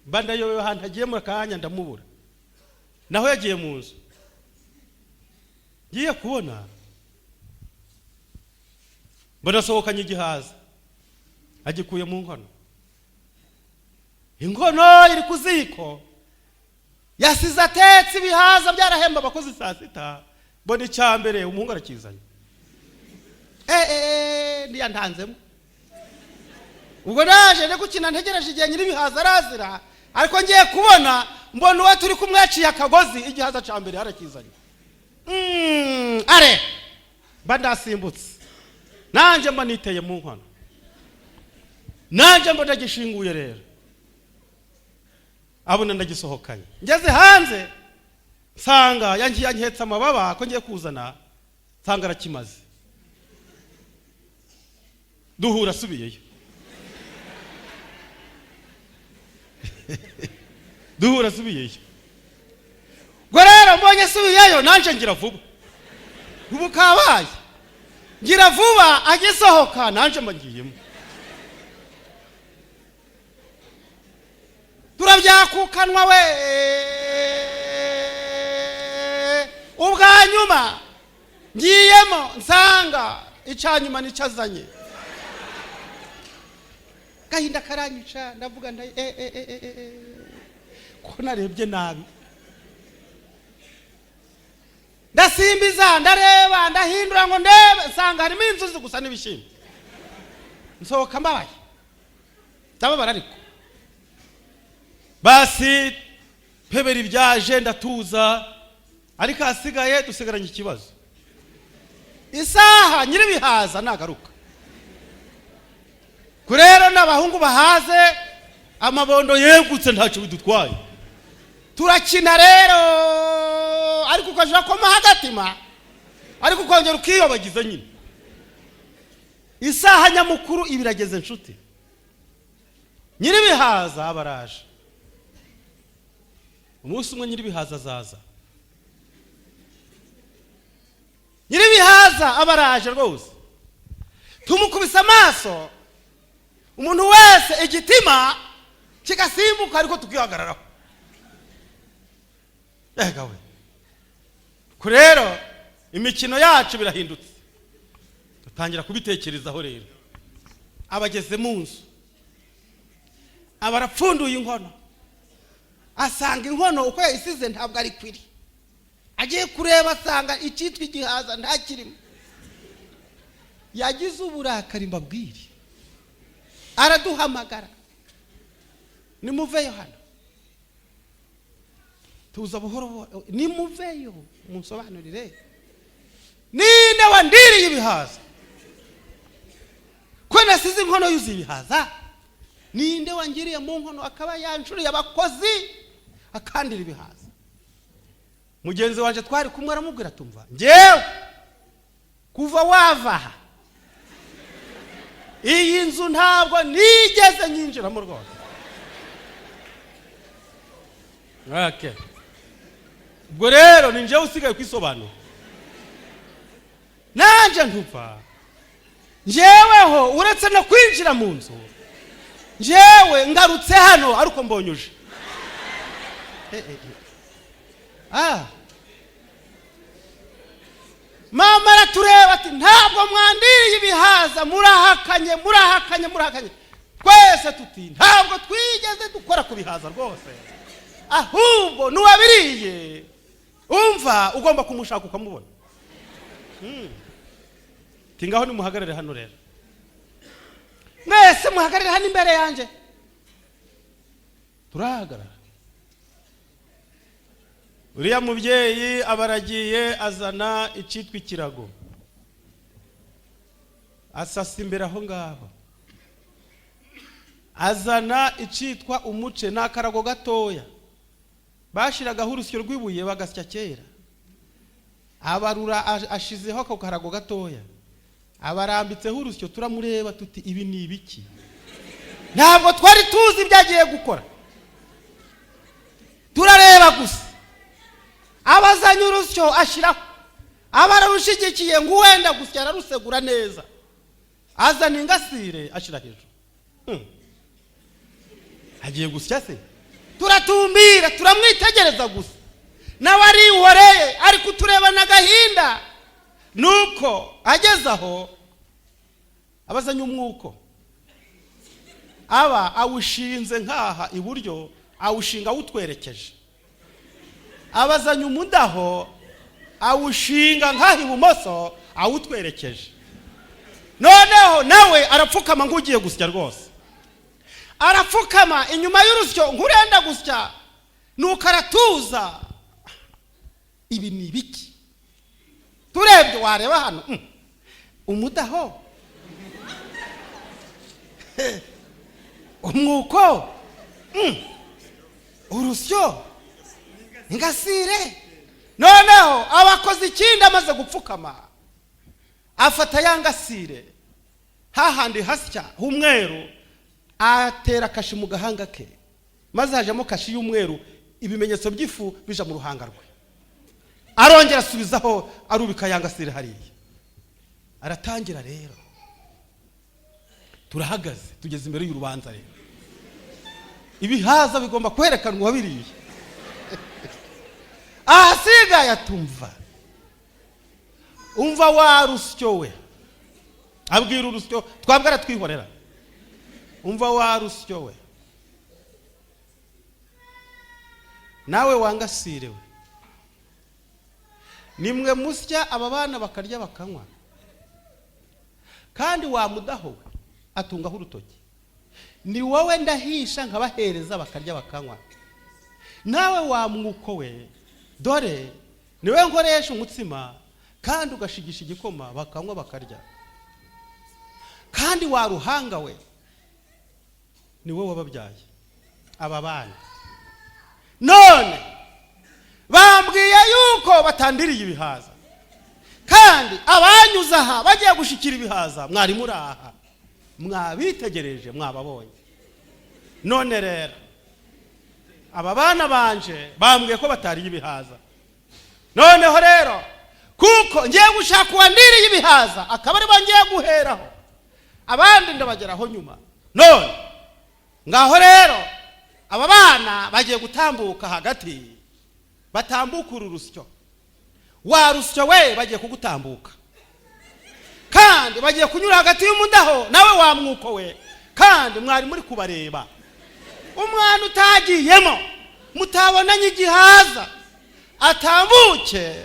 mba ndayobewe ahantu agiye, mu kanya ndamubura, naho yagiye mu nzu. Ngiye kubona mbona asohokanye igihaza, agikuye mu nkono. Inkono iri ku ziko, yasize atetse ibihaza byarahemba abakozi saa sita. Mbona icya mbere umuhungu arakizanye, ntiyantanzemo. Ubwo naje ndi gukina ntegereje igihe nyir'ibihaza arazira, ariko ngiye kubona mbona uwo turi kumwe yaciye akagozi, igihaza cya mbere yarakizanye. Are Mba ndasimbutse, nanjye mba niteye mu nkono, nanjye mba ndagishinguye. Rero abona ndagisohokanye, ngeze hanze nsanga yanketse amababa ko ngiye kuzana, nsanga arakimaze. Duhura asubiyeyo, duhura asubiyeyo. Ubwo rero mbonye asubiyeyo, nanjye ngira vuba, ubu kabaye, ngira vuba, agisohoka nanjye mba ngiyemo. Turabyakukanwa we. Ubwa nyuma ngiyemo nsanga icya nyuma nicyo azanye. Gahinda karanyica, ndavuga nda ko narebye nabi. Ndasimbiza, ndareba, ndahindura ngo ndebe, nsanga harimo inzuzi gusa n'ibishyimbo. Nsohoka mbabaye, ndababara, ariko basi pebera ibyaje, ndatuza. Ariko ahasigaye dusigaranye ikibazo: isaha nyir'ibihaza nagaruka ku rero n'abahungu bahaze amabondo yegutse, ntacyo bidutwaye, turakina rero. Ariko ukajya koma hagatima, ariko ukongera ukiyobagiza nyine. Isaha nyamukuru ibirageze, nshuti, nyir'ibihaza baraje. Umunsi umwe nyir'ibihaza azaza, nyir'ibihaza aba araje rwose. Tumukubise amaso, umuntu wese igitima kigasimbuka, ariko tukihagararaho. Ega we! Ko rero imikino yacu birahindutse, dutangira kubitekerezaho. Rero abageze mu nzu, aba arapfunduye inkono, asanga inkono uko yayisize ntabwo ari kwiri. Agiye kureba asanga icyitwa igihaza ntakirimo. Yagize uburakari, mbabwire. Araduhamagara: "Nimuveyo hano." Tuza buhoro buhoro: "Nimuveyo munsobanurire, ninde wandiriye ibihaza? Ko nasize inkono yuzuye ibihaza, ninde wangiriye mu nkono akaba yanshuriye abakozi akandira ibihaza?" Mugenzi wanjye twari kumwe aramubwira: "Tumva, ngewe kuva wava aha, iyi nzu ntabwo nigeze nyinjiramo rwose." Okay. Ubwo rero ni njyewe usigaye kwisobanura. Nanjye ntuva njyeweho, uretse no kwinjira mu nzu, njyewe ngarutse hano ariko mbonye uje. Ah. Mama aratureba ati: "Ntabwo mwandiriye ibihaza? Murahakanye, murahakanye, murahakanye." Twese tuti: "Ntabwo twigeze dukora ku bihaza rwose, ahubwo n'uwabiriye, umva, ugomba kumushaka ukamubona." Ati: "Ngaho nimuhagarare hano rero, mwese muhagarare hano imbere yanjye." Turahagarara. Uriya mubyeyi aba aragiye, azana icyitwa ikirago, asasa imbere aho ngaho, azana icyitwa umuce, ni akarago gatoya bashyiragaho urusyo rw'ibuye bagasya kera. Abarura ashizeho ako karago gatoya, abarambitseho urusyo. Turamureba tuti: "Ibi ni ibiki?" Ntabwo twari tuzi ibyo agiye gukora, turareba gusa. Abazanye urusyo ashyiraho, aba ararushigikiye ngo uwenda gusya ararusegura neza. Azana ingasire ashyira hejuru. Agiye gusya se? Turatumbira, turamwitegereza gusa, nawe arihoreye, ari kuturebana agahinda. Nuko ageze aho, abazanye umwuko, aba awushinze nkaha iburyo, awushinga awutwerekeje. Abazanye umudaho, awushinga nkaha ibumoso, awutwerekeje. Noneho nawe arapfukama nk'ugiye gusya rwose, arapfukama inyuma y'urusyo nk'urenda gusya, nuko aratuza. Ibi ni ibiki? Turebye, wareba hano. Umudaho, umwuko, urusyo, ingasire. Noneho abakoze ikindi, amaze gupfukama afata ya ngasire hahandi hasya h'umweru, atera kashi mu gahanga ke, maze hajemo kashi y'umweru, ibimenyetso by'ifu bija mu ruhanga rwe. Arongera asubizaho, arubika ya ngasire hariya, aratangira. Rero turahagaze, tugeze imbere y'urubanza. Rero ibihaza bigomba kwerekanwa uwabiriye. Ahasigaye atumva: "Umva wa rusyo we." Abwira urusyo, twabwe aratwihorera. "Umva wa rusyo we, nawe wangasire we, nimwe musya aba bana bakarya bakanywa. Kandi wa mudaho we," atungaho urutoki, "ni wowe ndahisha nkabahereza bakarya bakanywa. Nawe wa mwuko we, dore niwe nkoresha umutsima kandi ugashigisha igikoma bakanywa bakarya. Kandi wa ruhanga we, ni wowe wababyaye aba bana. None bambwiye yuko batandiriye ibihaza, kandi abanyuze aha bagiye gushikira ibihaza mwari muri aha, mwabitegereje, mwababonye. None rero aba bana banje bambwiye ko batariye ibihaza. Noneho rero kuko ngiye gushaka uwandiriye ibihaza, akaba aribo ngiye guheraho, abandi ndabageraho nyuma. None ngaho rero aba bana bagiye gutambuka hagati, batambuka uru rusyo. Wa rusyo we, bagiye kugutambuka, kandi bagiye kunyura hagati y'umudaho, nawe wa mwuko we, kandi mwari muri kubareba. Umwana utagiyemo, mutabonanye igihaza, atambuke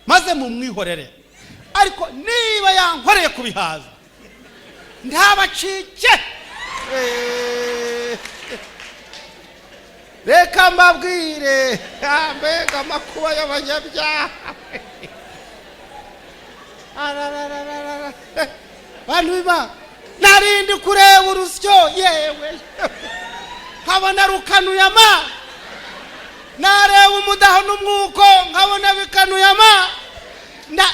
maze mumwihorere. Ariko niba yankoreye ku bihaza, ntabacike." Reka mbabwire, mbega amakuba y'abanyabyaha! Ararararara. Bantu biba, narindi kureba urusyo, yewe, nkabona rukanuye ama, nareba umudaho n'umwuko nkabona bikanuye ama nda.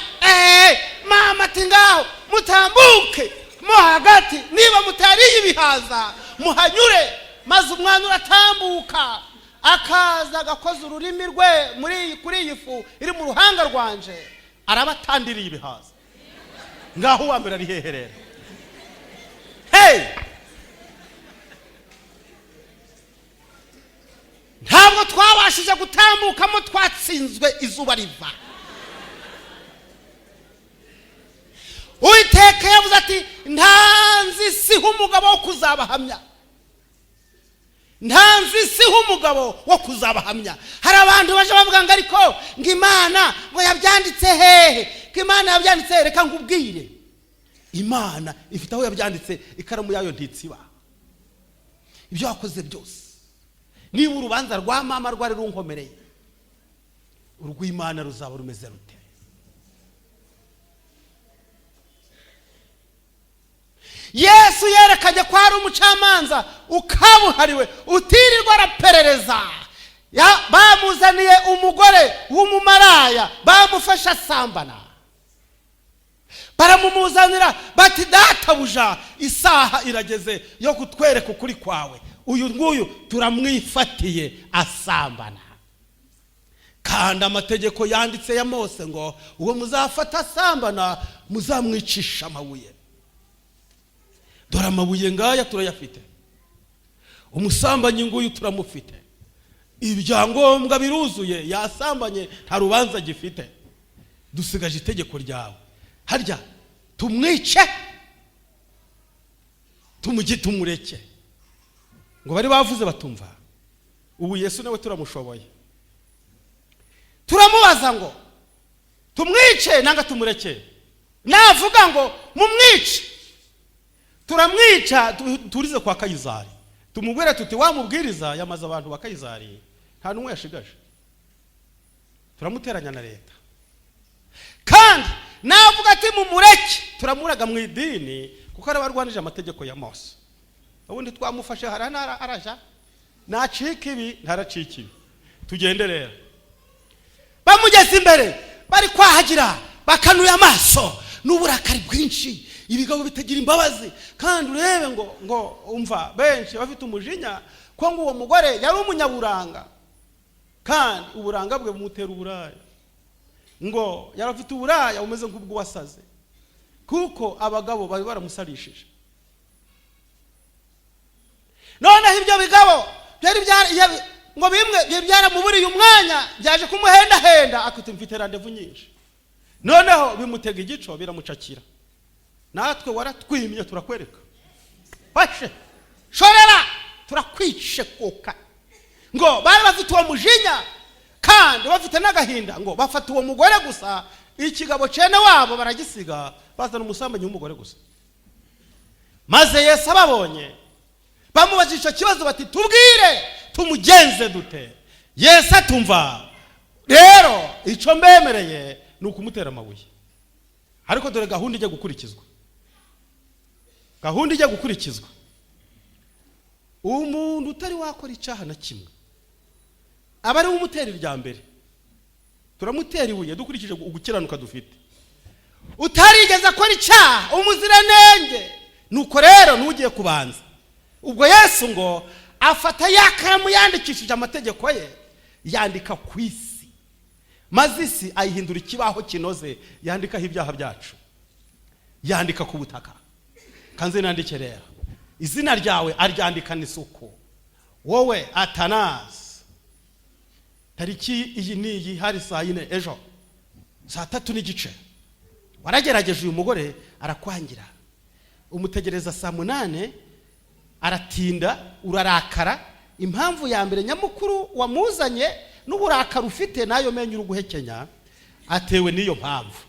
Mama ati: "Ngaho mutambuke mo hagati, niba mutariye ibihaza muhanyure." Maze umwana uratambuka, akaza agakoza ururimi rwe muri kuri iyi fu iri mu ruhanga rwanje, araba atandiriye ibihaza. Ngaho uwa mbere ari hehe rero? Hey, ntabwo twabashije gutambukamo, twatsinzwe izuba riva. Uwiteka yavuze ati: "Ntanze isi umugabo wo kuzabahamya, ntanze isi umugabo wo kuzabahamya." Hari abantu baje bavuga ngo: "Ariko ngo Imana ngo yabyanditse hehe? Ngo Imana yabyanditse hehe?" Reka nkubwire, Imana ifite aho yabyanditse, ikaramu yayo ntitsiba. Ibyo wakoze byose, niba urubanza rwa mama rwari runkomereye, urw'Imana ruzaba rumeze rute? Yesu yerekanye ko hari umucamanza ukabuhariwe utirirwa araperereza. Bamuzaniye umugore w'umumaraya, bamufashe asambana, baramumuzanira bati: "Databuja, isaha irageze yo kutwereka ukuri kwawe. Uyu nguyu turamwifatiye asambana, kandi amategeko yanditse ya Mose ngo uwo muzafata asambana muzamwicisha amabuye. Dore amabuye ngaya turayafite, umusambanyi nguyu turamufite, ibyangombwa biruzuye, yasambanye, nta rubanza gifite. Dusigaje itegeko ryawe, harya tumwice, tumugi tumureke?" Ngo bari bavuze batumva: "Ubu Yesu nawe turamushoboye, turamubaza ngo tumwice nanga tumureke. Navuga ngo mumwice, turamwica, turize kwa Kayizari, tumubwire tuti wa mubwiriza yamaze abantu ba Kayizari, nta n'umwe yashigaje, turamuteranya na leta. Kandi navuga ati mumureke." Turamuraga mu idini kuko ari abarwanije amategeko ya Mose. Ubundi twamufashe hara araja nacika ibi, ntaracika ibi. Tugende rero. Bamugeze imbere, bari kwahagira, bakanuye amaso n'uburakari bwinshi, ibigabo bitagira imbabazi. Kandi urebe ngo umva, benshi bafite umujinya ko ngo uwo mugore yari umunyaburanga, kandi uburanga bwe bumutera uburaya. Ngo yari afite uburaya bumeze nk'ubw'uwasaze, kuko abagabo bari baramusarishije. Noneho ibyo bigabo byari ngo bimwe byari byaramuburiye umwanya, byaje kumuhendahenda, akita mfite rendez-vous nyinshi. Noneho bimutega igico, biramucakira. Natwe waratwimye, turakwereka, fashe shorera, turakwice koka. Ngo bari bafite uwo mujinya kandi bafite n'agahinda, ngo bafata uwo mugore gusa, ikigabo cene wabo baragisiga, bazana umusambanyi w'umugore gusa. Maze Yesu ababonye, bamubajije icyo kibazo bati: "Tubwire, tumugenze dute?" Yesu atumva rero, icyo mbemereye ni ukumutera amabuye, ariko dore gahunda ijya gukurikizwa. Gahunda ijya gukurikizwa: umuntu utari wakora icyaha na kimwe aba ari we umutera irya mbere. Turamutera ibuye dukurikije ugukiranuka dufite. Utarigeze akora icyaha, umuziranenge, nuko rero n'ugiye kubanza. Ubwo Yesu ngo afata ya karamu yandikishije amategeko ye, yandika ku isi, maze isi ayihindura ikibaho kinoze yandikaho ibyaha byacu. Yandika ku butaka. Kanze nandike rero izina ryawe, aryandikana isuku: wowe Atanazi, tariki iyi n'iyi, hari saa 4 ejo saa 3:30, waragerageje uyu mugore arakwangira, umutegereza saa 8 aratinda, urarakara. Impamvu ya mbere nyamukuru wamuzanye n'uburakari ufite n'ayo menyo uri guhekenya atewe n'iyo mpamvu.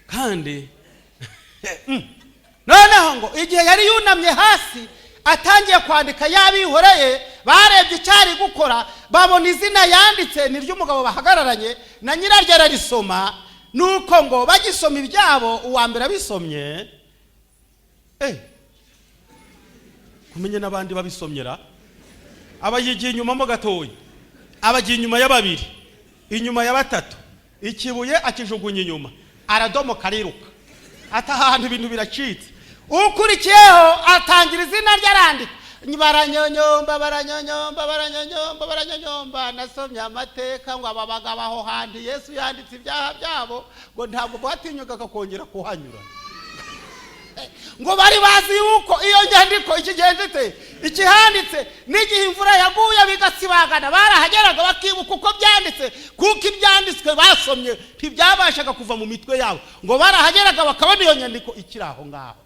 Kandi noneho ngo igihe yari yunamye hasi atangiye kwandika, yabihoreye, barebye icyo ari gukora, babona izina yanditse ni ry'umugabo bahagararanye na nyiraryo, ararisoma. Nuko ngo bagisoma ibyabo, uwa mbere abisomye, kumenya n'abandi babisomyera, aba yigiye inyuma mo gatoya, aba agiye inyuma ya babiri, inyuma ya batatu, ikibuye akijugunya inyuma, aradomoka, ariruka, ati: "Ahantu ibintu biracitse." Ukurikiyeho atangira izina rye, arandika, baranyonyomba, baranyonyomba, baranyonyomba, baranyonyomba. Nasomye amateka ngo aba bagabo aho hantu Yesu yanditse ibyaha byabo, ngo ntabwo batinyukaga kongera kuhanyura. Ngo bari bazi yuko iyo nyandiko ikigendetse ikihanditse, n'igihe imvura yaguye bigasibangana, barahageraga bakibuka uko byanditse, kuko ibyanditswe basomye ntibyabashaga kuva mu mitwe yabo. Ngo barahageraga bakabona iyo nyandiko ikiri aho ngaho.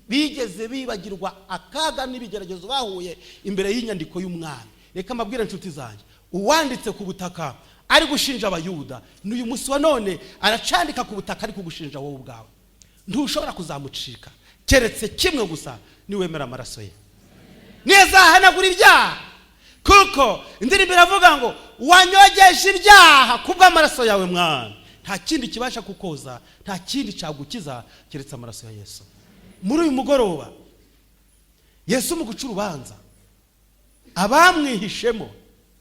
Bigeze bibagirwa akaga n'ibigeragezo bahuye imbere y'inyandiko y'umwami? Reka mbabwire, inshuti zanjye, uwanditse ku butaka ari gushinja Abayuda, n'uyu munsi wa none aracandika ku butaka ari kugushinja wowe ubwawe. Ntushobora kuzamucika, keretse kimwe gusa, niwemera amaraso ye, nizahanagura ibyaha. Kuko indirimbo iravuga ngo: "Wanyogeje ibyaha kubw'amaraso yawe, Mwana." Nta kindi kibasha kukoza, nta kindi cyagukiza keretse amaraso ya Yesu. Muri uyu mugoroba, Yesu mu guca urubanza, abamwihishemo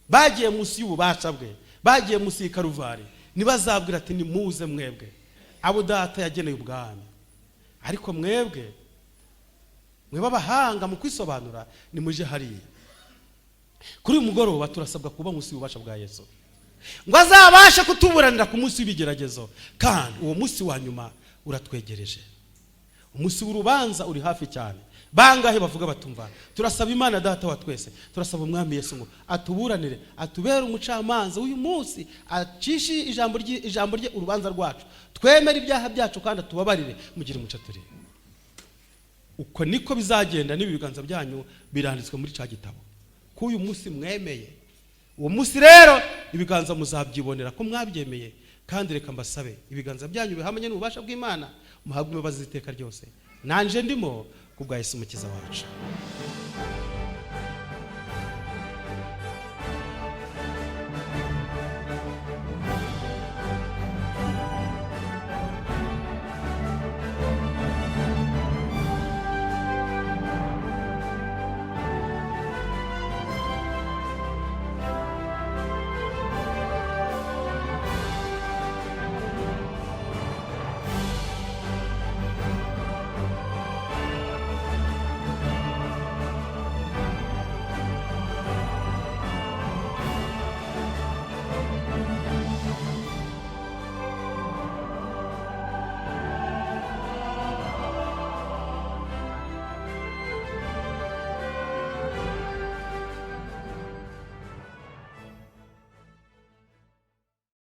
bagiye munsi y'ububasha bwe, bagiye munsi y'Ikaruvari, ntibazabwira ati: "Nimuze mwebwe abo Data yageneye ubwami, ariko mwebwe mwebe abahanga mu kwisobanura, nimuje hariya." Kuri uyu mugoroba turasabwa kuba munsi y'ububasha bwa Yesu ngo azabashe kutuburanira ku munsi w'ibigeragezo. Kandi uwo munsi wa nyuma uratwegereje, umunsi w'urubanza uri hafi cyane. Bangahe bavuga batumva? Turasaba Imana Data wa twese, turasaba Umwami Yesu ngo atuburanire, atubere umucamanza w'uyu munsi, acishe ijambo rye urubanza rwacu, twemere ibyaha byacu kandi atubabarire. Mugire umuco turi. Uko niko bizagenda niba ibiganza byanyu biranditswe muri cya gitabo ko uyu munsi mwemeye. Uwo munsi rero ibiganza muzabyibonera ko mwabyemeye. Kandi reka mbasabe, ibiganza byanyu bihamanye n'ububasha bw'Imana, muhabwe imbabazi z'iteka ryose, nanje ndimo, ku bwa Yesu Umukiza wacu.